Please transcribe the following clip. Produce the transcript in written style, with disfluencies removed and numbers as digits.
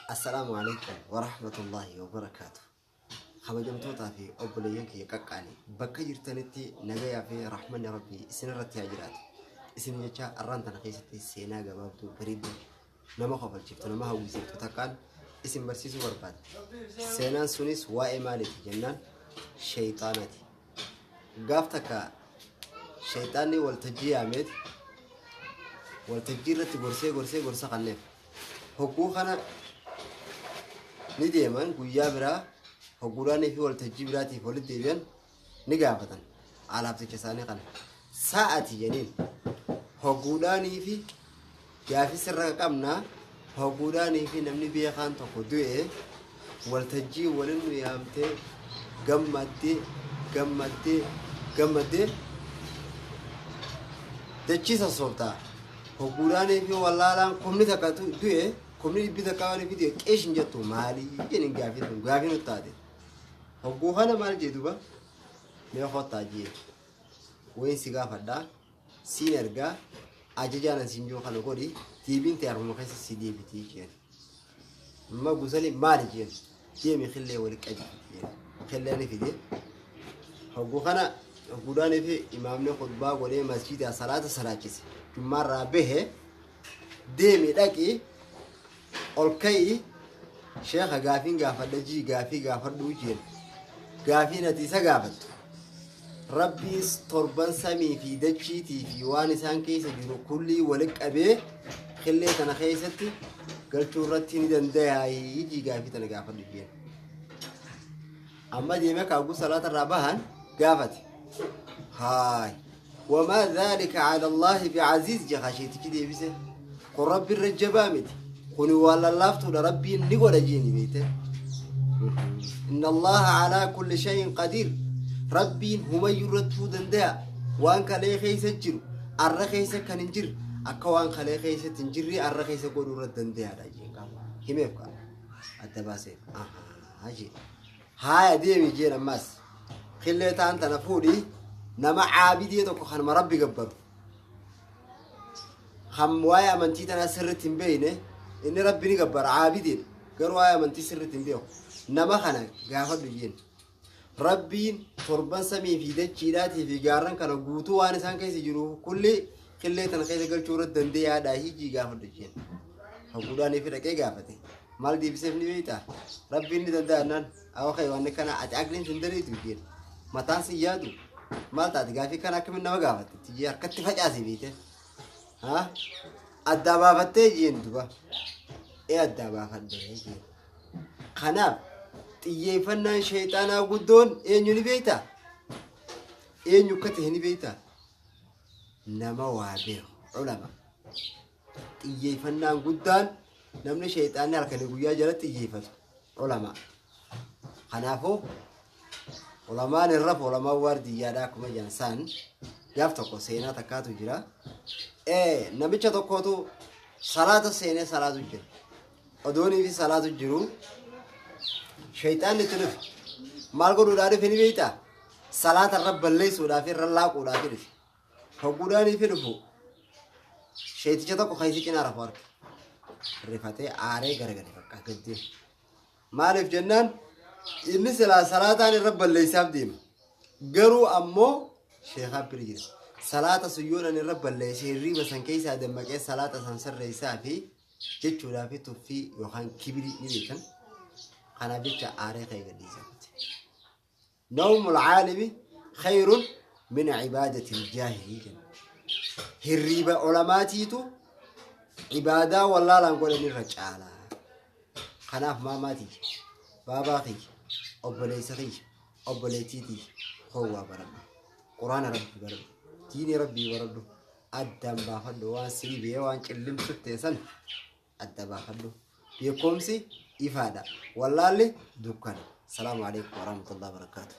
Assalaamu alaikum warahmatullaahi wabarakaatu. Kabajamtootaa fi obboleeyyan kiyya qaqqaalii bakka jirtanitti nagayaa fi rahmanni rabbii isinirratti haa jiraatu. Isin jecha arraan tana keessatti seenaa gabaabduu bareedduu nama kofalchiiftu nama hawwisiiftu takkaan isin barsiisuu barbaada. Seenaan sunis waa'ee maaliiti jennaan sheeyxaanaati. Gaaf takka sheeyxaanni waltajjii yaameet waltajjii irratti gorsee gorsee gorsa kanneef. Hogguu kana ni deeman guyyaa biraa hogguudhaanii fi waltajjii biraatiif walitti deebi'an ni gaafatan alaabticha isaanii kana. Sa'ati jedheen hogguudhaanii fi gaafii sirra qabnaa hogguudhaanii fi namni beekaan tokko du'e waltajjii waliin nu yaamtee gammaddee gammaddee gammaddee dachii sossoobtaa. Hogguudhaanii fi wallaalaan kumni takka du'e kumni dhibbi takka waan fi du'e qeesh hin jettu maalii jedhin gaafii tun gaafii nutti taate. Hogguu kana maal jee duba mee kottaa jee wayin si gaafadhaa siin ergaa ajajaan an siin jiru kana godhi deebiin ta'e harmuma keessa si deebitii jeen. Amma gusani maali jeen deemi killee wali qabi jeen killee ni fide. Hogguu kana hogguudhaanii fi imaamni khutbaa godhee masjiidaa salaata salaachise. Jummaarraa bahe deemi dhaqi ol ka'i sheekha gaafiin gaafadha jii gaafii gaafadhuu jeen. Gaafiin ati isa gaafattu. Rabbiin torban samii fi dachiitii fi waan isaan keessa jiru kullii wali qabee killee tana keessatti galchuu irratti ni dandayaa jii gaafii tana gaafadhu jeen. Amma deemee kaaguu salaata irraa bahan gaafate. Haay. Wamaa dhaalika cala Allaahi bicaziiz jedha sheetichi deebise. Kun rabbi irra jabaa miti. Kuni waan lallaaftuudha rabbiin ni godha jeeni beekte. Inna Allaha calaa kulli shay'in qadiir. Rabbiin humayyuu irrattuu danda'a. Waan kalee keessa jiru arra keessa kan hin jirre akka waan kalee keessatti hin jirre arra keessa godhuu irratti danda'aadha jeen qaba. Himeef qaba. Adda baaseef. Ahaa jee. Haaya deemi jeen ammas. Killee taan tana fuudhi nama caabidee tokko kanuma rabbi gabbaru. Kan waa'ee amantii tanaa sirriitti hin beekne inni rabbi ni gabbara caabideedha. Garuu waa'ee amantii sirriitti hin beeku. Nama kana gaafadhu jeen. Rabbiin torban samii fi dachiidhaatii fi gaarran kana guutuu waan isaan keessa jiru kulli killee tana keessa galchuu irratti dandeeyaadha hijii gaafadhu jeen. Haguudhaan fi dhaqee gaafate. Maal deebiseef ni beektaa? Rabbiin ni danda'a jennaan. Awwa kee waan kana ati aqliin sin dariitu jeen. Mataan sin yaadu. Maal taate gaafii kana akkamiin nama gaafatte? Tijjee harkatti facaase beekte. Haa? Addaa baafattee jeen duba. Ee addaa baafadhee jeen. Kanaaf xiyyeeffannaan sheexaanaa guddoon eenyu ni beektaa? Eenyu akka ta'e ni beektaa? Nama waa beeku ulama. Xiyyeeffannaan guddaan namni sheexaanni halkanii guyyaa jalatti xiyyeeffatu ulama. Kanaafuu ulamaan hin rafu ulamaan waardiyyaadha akkuma jedhan san gaaf tokko seenaa takkaatu jira. Namicha tokkotu salaata seenee salaatu jira. Odoonii fi salaatu jiru sheexaanni itti dhufe. Maal godhuudhaa dhufe ni beektaa? Salaata irra balleessuudhaaf irra laaquudhaaf dhufe. Hogguudhaanii fi dhufu sheeticha tokko kan isi cinaa rafu arge. Rifatee aaree garagale bakka gaddee. Maaliif jennaan inni silaa salaataan irra balleessaaf deema. Garuu ammoo sheekaa bira jira. Salaata sun yoon ani irra balleesse hirriiba san keessaa dammaqee salaata san sirreessaa fi jechuudhaa fi tuffii yookaan kibirii ni beekan. Kanaaf jecha aaree ka'ee gadhiisaa. Nawmul caalimi khayrun min cibaadatil jaahilii jenna. Hirriiba olamaatiitu ibaadaa wallaalaan godhan irra caala. Kanaaf maamaa tiyya, baabaa kiyya, obboleessa kiyya, obboleettii tiyya howwaa baradhu. Quraana rabbii baradhu. Diinii rabbii baradhu. Addaan baafadhu waan sii biyee waan cillimsu ta'e san adda baafadhu. Beekumsi ifaadha. Wallaalli dukkana. Salaamu alaikum warahmatullahi wabarakatuh.